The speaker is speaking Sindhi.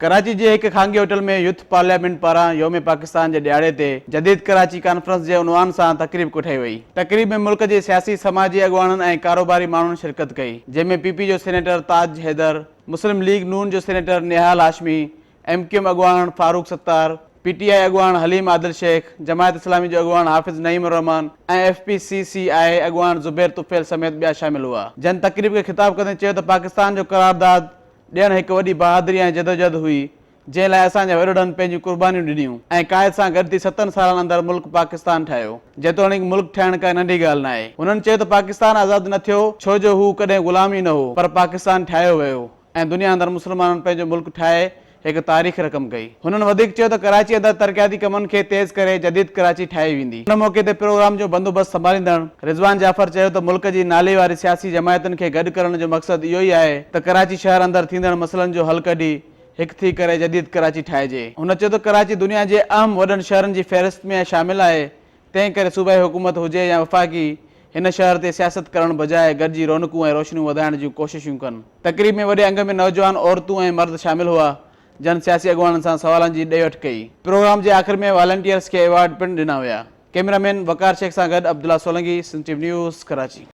ڪراچي جي هڪ خانگي هوٽل ۾ يوٿ پارليامينٽ پاران يوم پاڪستان جي ڏهاڙي تي جديد ڪراچي ڪانفرنس جي عنوان سان تقريب ڪوٺائي وئي. تقريب ۾ ملڪ جي سياسي سماجي اڳواڻن ۽ ڪاروباري ماڻهن شرڪت ڪئي، جنهن ۾ پي پي جو سينيٽر تاج حيدر، مسلم ليگ نون جو senator Nihal Hashmi, M Q M اڳواڻ فاروق ستار، پي ٽي آء اڳواڻ حليم عادل شيخ، جماعت اسلامي جو اڳواڻ Hafiz Naeem ur Rehman ۽ F P C C I اڳواڻ زبير طفيل سميت ٻيا شامل هئا، جن تقريب کي خطاب ڪندي چيو ته پاڪستان جو قرارداد ڏيڻ هڪ وڏي بهادري ۽ جدوجهد هئي، جنهن لاء اسان جا وڏڙن پنهنجون قربانيون ڏنيون ۽ قائد سان گڏ ٿي ستن سالن اندر ملڪ پاڪستان ٺاهيو. جيتوڻيڪ ملڪ ٺاهڻ ڪا ننڍي ڳالهه ناهي. هنن چيو ته پاڪستان آزاد نه ٿيو ڇو جو هو ڪڏهن غلام ئي نه هو پر پاڪستان ٺاهيو ويو ۽ دنيا اندر مسلمانن پنهنجو ملڪ ٺاهي هڪ تاريخ رقم ڪئي. هنن وڌيڪ چيو ته ڪراچي اندر ترقياتي ڪمن کي تيز ڪري جديد ڪراچي ٺاهي ويندي. ان موقعي تي پروگرام جو بندوبست سنڀاليندڙ رضوان جعفر چيو ته ملڪ جي نالي واري سياسي جماعتن کي گڏ ڪرڻ جو مقصد اهو ئي آهي ته ڪراچي شهر اندر ٿيندڙ مسئلن جو حل ڪڍي هڪ ٿي ڪري جديد ڪراچي ٺاهجي. هن چيو ته ڪراچي دنيا جي اهم وڏن شهرن جي فهرست ۾ شامل آهي تنهن ڪري صوبائي حڪومت هجي يا وفاقي هن شهر تي سياست ڪرڻ بجاء گڏجي رونقون ۽ روشنيون وڌائڻ جون ڪوششون ڪن. تقريب ۾ وڏي انگ ۾ نوجوان، عورتون ۽ مرد شامل هئا، جن سياسي اڳواڻن سان سوالن جي ڏي وٺ ڪئي. پروگرام جي آخر ۾ والنٽيئرز کي ايوارڊ پڻ ڏنا ويا. ڪئميرا مين وقار شيخ سان گڏ Abdullah Solangi, Sindh T V news, Karachi.